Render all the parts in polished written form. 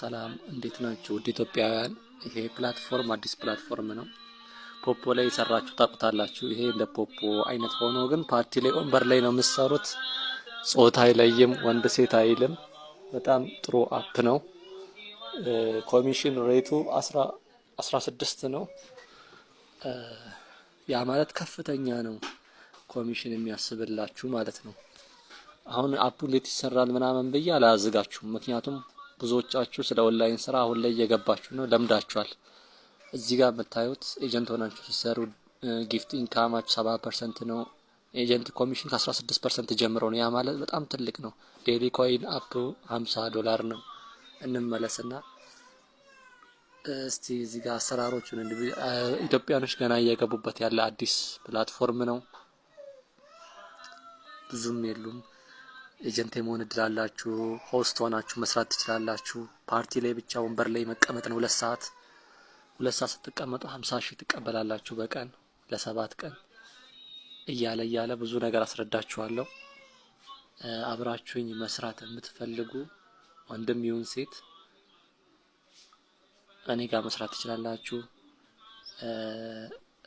ሰላም፣ እንዴት ናችሁ? ውድ ኢትዮጵያውያን፣ ይሄ platform አዲስ platform ነው። ፖፖ ላይ የሰራችሁ ታውቁታላችሁ። ይሄ እንደ ፖፖ አይነት ሆኖ ግን ፓርቲ ላይ ወንበር ላይ ነው የምትሰሩት። ጾታ አይለይም፣ ወንድ ሴት አይልም። በጣም ጥሩ app ነው። Commission rate ኡ 16 ነው። ያ ማለት ከፍተኛ ነው ኮሚሽን የሚያስብላችሁ ማለት ነው። አሁን app ኡ እንዴት ይሰራል ምናምን ብዬ አላዝጋችሁም። ምክንያቱም ብዙዎቻችሁ ስለ ኦንላይን ስራ አሁን ላይ እየገባችሁ ነው፣ ለምዳችኋል። እዚህ ጋር የምታዩት agent ሆናችሁ ሲሰሩ gift income ኣችሁ 7% ነው። Agent commission ከ16% ጀምሮ ነው። ያ ማለት በጣም ትልቅ ነው። Daily coin up 50 ዶላር ነው። እንመለስና እስቲ እዚህ ጋር አሰራሮቹን፣ ኢትዮጵያኖች ገና እየገቡበት ያለ አዲስ platform ነው። ብዙም የሉም። Agent የመሆን እድል አላችሁ። Host ሆናችሁ መስራት ትችላላችሁ። ፓርቲ ላይ ብቻ ወንበር ላይ መቀመጥ ነው። 2 ሰዓት፣ 2 ሰዓት ስትቀመጡ 50,000 ትቀበላላችሁ በቀን ለ7 ቀን እያለ እያለ ብዙ ነገር አስረዳችኋለሁ። አብራችሁኝ መስራት የምትፈልጉ ወንድም ይሁን ሴት እኔ ጋር መስራት ትችላላችሁ።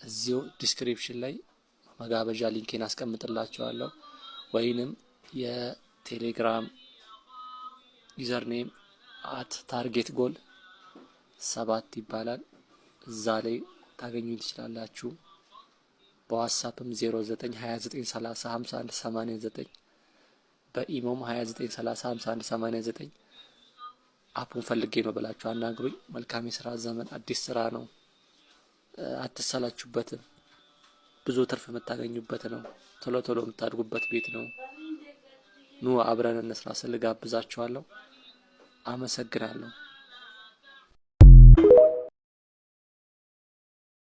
እዚሁ description ላይ መጋበዣ link ኤን አስቀምጥላችኋለሁ ወይንም የቴሌግራም username @targetgoal7 ይባላል። እዛ ላይ ታገኙኝ ትችላላችሁ። በዋትሳፕም 0929 30 51 89፣ በኢሞም 29 30 51 89 app ኡን ፈልጌ ነው ብላችሁ አናግሩኝ። መልካም የስራ ዘመን። አዲስ ስራ ነው፣ አትሰላችሁበትም። ብዙ ትርፍ የምታገኙበት ነው። ቶሎ ቶሎ የምታድጉበት ቤት ነው። ኑ አብረን እንስራ ስል ጋብዛችኋለሁ። አመሰግናለሁ።